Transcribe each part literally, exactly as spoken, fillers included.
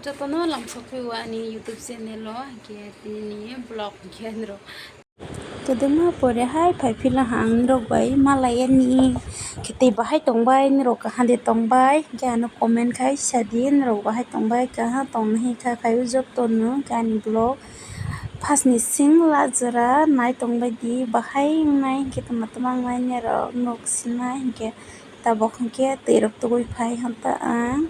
Jotono lamsok phaiwi ani YouTube channel o, hinkhe tini vlog hinkhe norok. Todema pore hai phai phila ang norok bai malai ani khe tei bahai tongbai norok kaham de tongbai hinkhe ano comment khai sadi norok bahai tongbai kaham tongna hinkha khai o jotono hinkhe ani vlog first ni sing last jora nai tongbai di bahai wngnai hinkhe tongma tongma wngnai norok nuk sinai hinkhe. Tabok hinkhe twi rok tugui phai hwnta ang.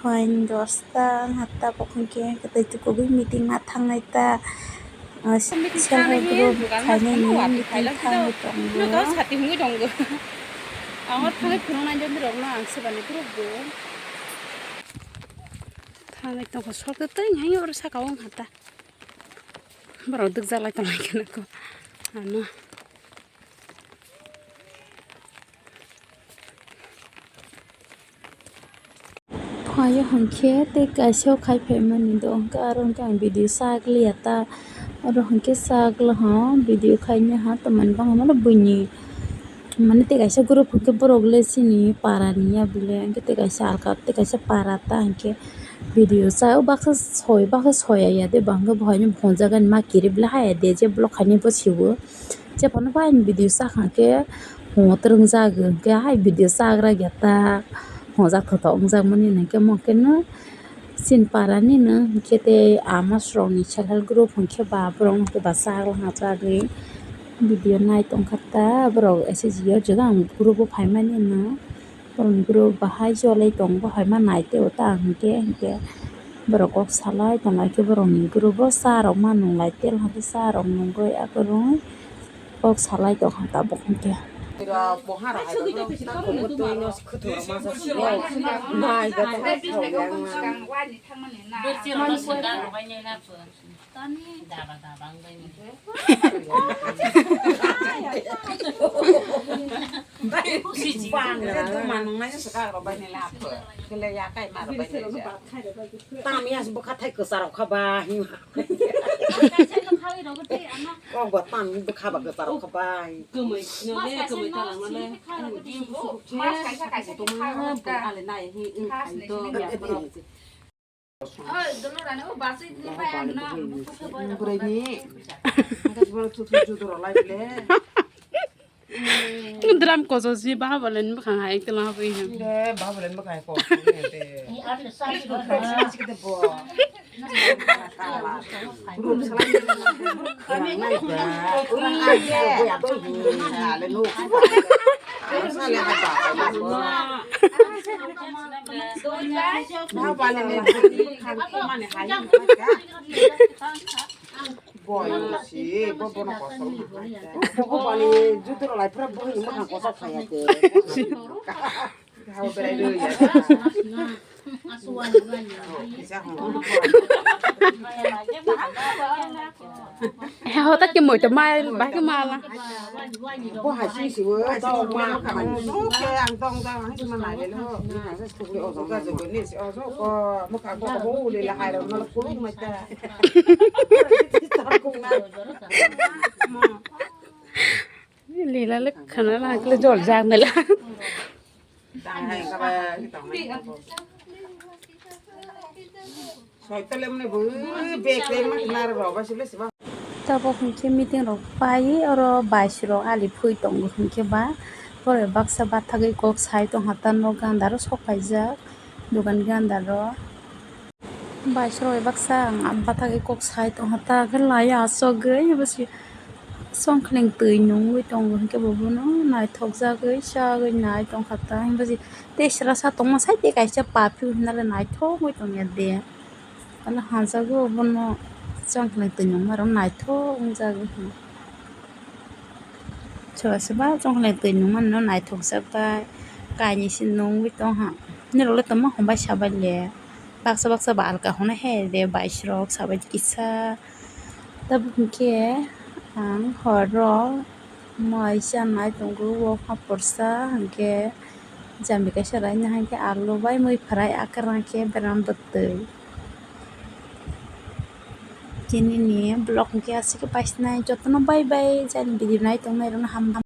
Phain dosta wngkha tabok hinkhe twi tukugui meeting ma thangnai ta. Ah, self help group khainani meeting thangwi tongo. Sati hwnwi tongo. Ang hor thangwi phunuknai joni rokno ang sebani group bo. Thangwi tongkha sotwi twi hai oro saka o wngkha ta. Borok dukjalai tonglai khe nokho ano. Phaio hinkhe tei kaisa khai phaimani do hinkhe aro hinkhe ang video chak liya ta oro hinkhe chak laha video khaina ha tamani bangma no buini. Mane tei kaisa group hinkhe borok le chini para ni ya bole hinkhe tei kaisa alka tei kaisa para ta hinkhe video cha o baksa soi baksa soya ya de bangkhe bo haino phunjagani ma kirip le haya de je vlog khainai bo siwo je phano bai ani video cha kha khe hwngo twrwng jago hinkhe hai video chagra ya ta hwnjak thothok wngjak mani hinkhe mo khe no. Chini para nini hinkhe tei ama srokni self help group hinkhe ba borok no hinkhe ba chak lama chagwi video nai tongkha ta borok S H G o jora ang group o phaimani no borokni group bahai cholai tong bo hai ma nai teo ta ang hinkhe hinkhe borok kok salai tonglai khe borokni group o cha rok ma nunglai tel hinkhe cha rok nungwi akorong. Kok salai tongkha tabuk hinkhe. Tam ya bwkha thai kwcharo kha ba. Kok ba tam bwkha ba kwcharo kha ba. Kwmwi no le, kwmwi ta langma le. Mas kaisa kaisa khe kha hwn ta. Ale nai hi, ang to ya borok. Oi, dolo rani o basi ni pai ang na. Bwrwi ni. Ang ka jibon thu thu judoro lai le. Dram koso si baha balen bwkhang hai tela ha bwi. Inde baha balen bwkhang ko. Ni ar le sa. Ni ar le sa. Boy, si, bo, bono kosol. Bo, bo, bani, jutu rok lai, pura bo, ni, mokhang kosol khaya ke. Hao berai rw ya. He, hotak ke moi to mai, bai ke mala. Bo hai si si wo, to ma khamani. Oke, ang tong tong, ang si ma nai le lo. Ga jo ni si, o so ko, mo ka ko ko le la hai ro, no ko ma ta. Tar ko na. Lila le khana la, le jol jag na la. Tabok hinkhe meeting rok pai oro bais rok ali phui tongo hinkhe ba pore baksa bathagwi kok sai tongkha ta nok gandaro sok paijak dogan gandaro. Bais rok bai baksa ang bathagwi kok sai tongkha ta khe laiya aswkgwi bwswi songkhleng twi nungwi tongo hinkhe bo bono naithokjagwi chagwi nai tongkha ta hinkhe bwswi tei sra sa tongma sai tei kaisa paphi hinale naithok wngwi tongya de ano hajagwi bo bono songkhleng twi nungma rok naithok wngjagwi. Soba soba chongkhlai twi nungmano naithokjak bai kainwi se nungwi tongha. Norok le tongma hwnbai sabai le baksa baksa ba alka hwnwi hai de bais rok sabai kisa. Tabuk hinkhe ang horo mai chanai tongo o haphorsa hinkhe jambi kaisa raina hinkhe alu bai mui phwrai akwrang khe berama bwtwi. Tini ni vlog hwnkhe aswk khe paisnai jotono bye bye jani video nai tongnai rokno hambai.